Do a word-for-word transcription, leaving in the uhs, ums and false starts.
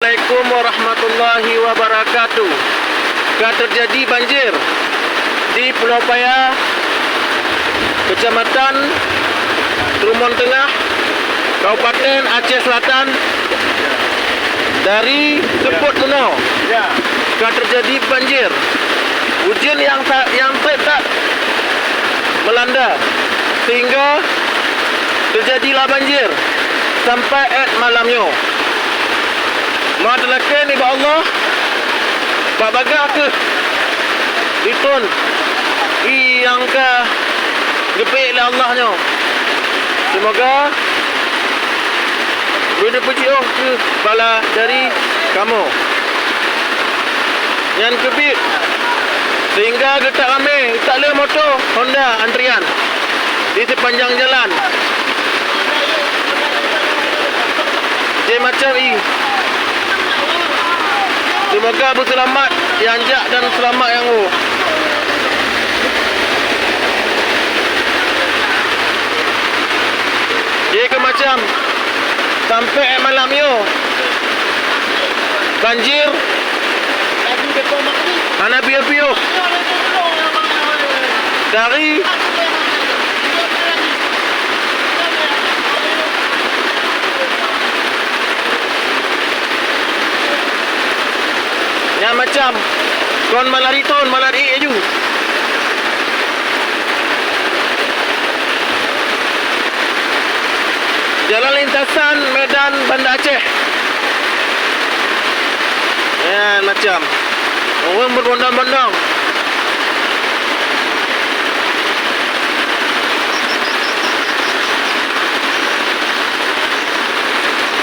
Assalamualaikum warahmatullahi wabarakatuh. Ka terjadi banjir di Pulau Paya, Kecamatan Trumon Tengah, Kabupaten Aceh Selatan, dari seupôt bunoe ka terjadi banjir. Ujeuen nyang sa-, nyang that-that meulanda, sehingga teujadilah banjir sampai 'et malam nyoe. Meuteulakée nibak Allah, bak bagaih kheueh diton ié nyang ka geupeuék lé Allah nyoe. Seumoga Ulôn peujiôh keu bala dari kamoe nyang keubiet, sehingga geutak ramé, geutak le moto Honda antrian di sipanjang jalan. Jadi macam i. Seumoga beuseulamat nyang jak dan seulamat nyang woe. Jih keu macam sampoe malam nyoe banjir hana piôh-piôh dari Nyan macam kon malah ritôn, malah ri laju. Jalan lintasan Medan Banda Aceh. Nyan macam ureuëng berbondong-bondong.